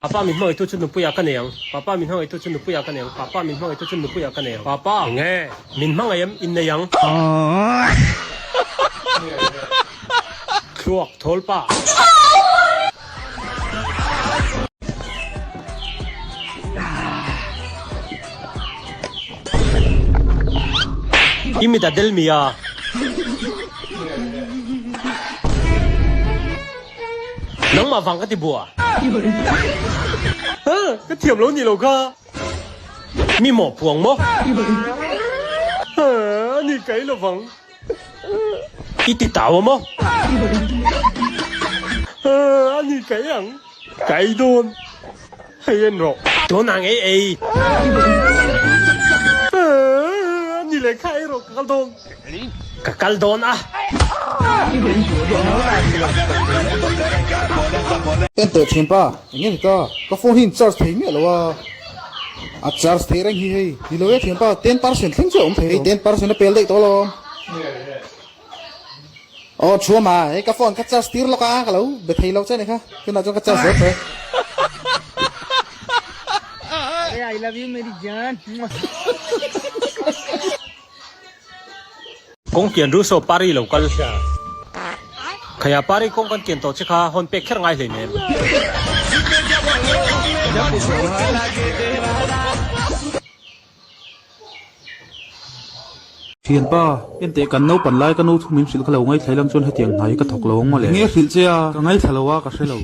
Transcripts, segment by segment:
Papa min hmangaihtu chu nupuia ka nei ang. Papa min hmangaihtu chu nupuia ka nei ang. Papa min hmangaihtu chu nupuia ka nei ang. Papa! Enge? Min hmangaih em? Innei ang. Thluak thawl pa. I mit a del mi a. Nangmah vang ka ti bua. Ka thiam lo ni lo kha. Mi mawh phuang maw? A ni kai lo vang. I ti tau a maw? A ni kai ang. Kai dawn. Hei en rawh. Tunah ngei ei. A ni leh kha ei rawh ka kal dawn. Ka kal dawn a. En teh thin pa, eng nge ni ta? Ka phone hi in charge thei miah lo a. A charge thei reng hi hei. Ni lo e thian pa, 10% thleng chu a awm thei lo. Hei 10% a pel daih tawh alawm. Aw thuam a, hei ka phone ka charge tir lawk a, ka lo be thei lo che ni kha. Tunah chuan ka charge zel tawh e. I love you meri jaan. Kawng kian Russo Pari lo kal. Khaya Pari kawng kan kian tawh che kha hawn pek kher ngai hleinem. Thianpa, enteh kan naupan lai ka nu thu min hrilh kha lo ngaithla ilang chuan hetiang hna hi ka thawk lo ang mawle. Enge hrilh che a? Ka ngaithla lo a, ka hre lo.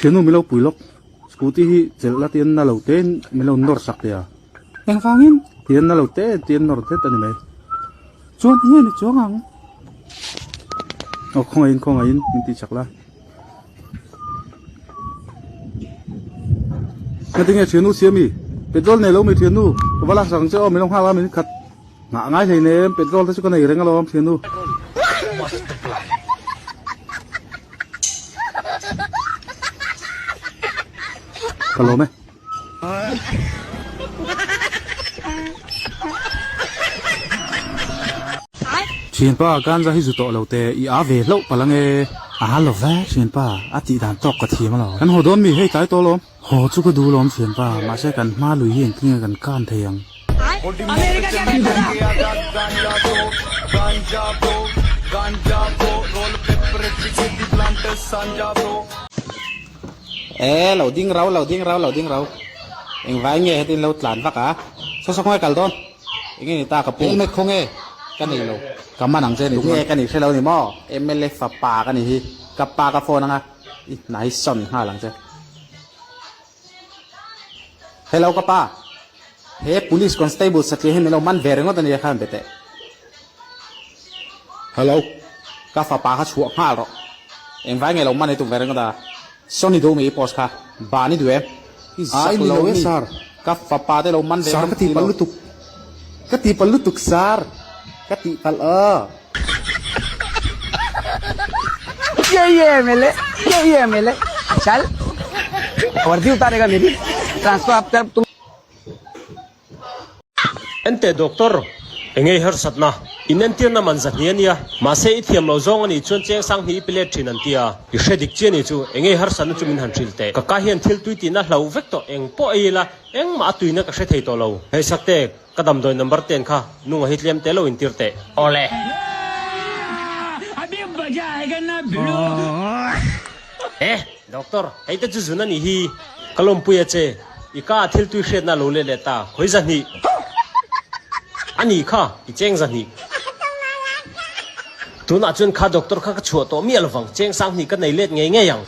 Thiannu min lo pui lawk, scooty hi chelh la tiin na lo tein min lo nawr sak teh a. Engvangin? Tiin na lo te tiin nawr thet a ni mai. Chuan enge ni chuang ang? Aw khawngaihin khawngaihin min tih chak la. Ngatinge thiannu siami petrol nei lo mi thiannu ka va lak sak ang che aw min lo nghak a min khat nghah ngai hlei nem petrol te chu ka nei reng alawm thiannu. Ka lawm e. Thianpa ganja hi zu tawh lo teh i a ve hlauh palh ange. A lo ve thianpa a tih dan tawk ka thiam alawm. Kan haw dawn mi hei tlai tawh alawm. Haw chu ka duh alawm thianpa mahse kan hma lui hi engtin nge kan kan thei ang. E lo ding rau lo ding rau lo ding rau engvai nge hetin lo tlan vak a saw saw khawnge kal dawn enge ni ta ka pu helmet khawnge ka nei lo ka man ang che ni tunge ka ni hrelo ni maw mla fapa ka ni hi ka pa ka phone anga i hna hi sawn nghal ang che hello ka pa he police constable satliah hi min lo man ve ringawt ania khan be teh. Hello, ka fapa kha chhuah nghal rawh. Engvai nge lo man i tum ve ringawt a? Sony duh mi i post kha ban i duh em? I zak lo mi? Ka fapa te lo man ve Sir ka tihpalh lutuk. Ka tihpalh lutuk sir. Ka tihpalh aw. Yeye mele yeye mele chal vardi utarega meri transfer after tum Ente doctor, engei harsatna, inentirna man zahni a nia, mahse i thiam lo zawng a nih chuan cheng sang hnih i pe let thin an ti a, i hre dik chiah ni chu, engei harsatna chu min han hrilh teh. Ka ka hian thil tui tihna hlo vek tawh eng pawh ei ila engmah a tuina ka hre thei tawh lo. Hei Sakte, ka damdawi number ten kha nunga hi tlem te lo intir teh. Awle. Eh, doctor, hei te chu zun a nih hi. Ka lawmpui a che, i ka ah thil tui hriatna a lo let leh ta, khawi zahnih. A ni kha, i cheng zahnih. Tunah chuan kha doctor kha ka chhuah tawh miah lovang, cheng sanghnih ka nei let ngei ngei ang.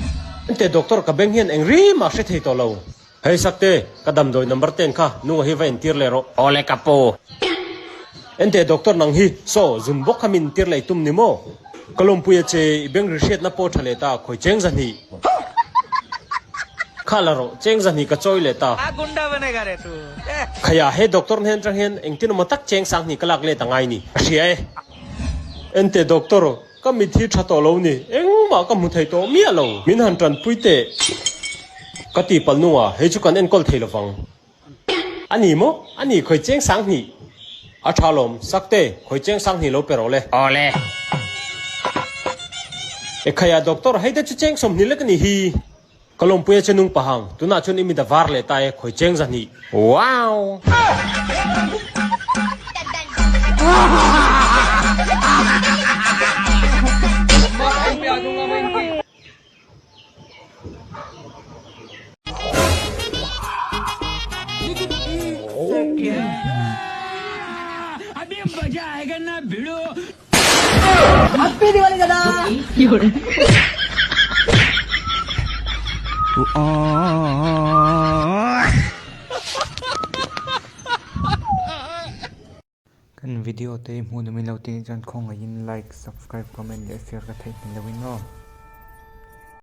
Ente doctor ka beng hian eng rim ah hre thei tawh lo. Hei Sakte, ka damdawi number ten kha nunga hi va entir leh rawh. Awle ka pu. Ente doctor nang hi, saw, zun bawk kha min tir leh i tum ni maw? Ka lawmpui a che, i beng ri hriatna pawh tha leh ta, khawi cheng zahnih. Kha la rawh, cheng zahnih ka chawi leh ta. Khaiah he doctor hnen atang hian engtin emaw tak cheng sanghnih ka lak let a ngai ni, ka hria e. Ente doctor, ka mit hi tha tawh lo ni, engmah ka hmu thei tawh miah lo, min han tanpui teh. Ka tihpalh nungah hei chu kan enkawl thei lovang. A ni maw? A ni khawi cheng 2000. A tha lawm, Sakte, khawi cheng 2000 lo pe rawh le. Awle. Ekhaya doctor, hei te chu cheng 20 lek a ni hi. Ka lawmpuia che nung pahang, tunah chuan i mit a var leh ta e, khawi cheng 200. Wow! Kan video te hi hmuh nuam in lo tih chuan khawngaihin like, subscribe, comment leh share ka theih hmel loh in aw.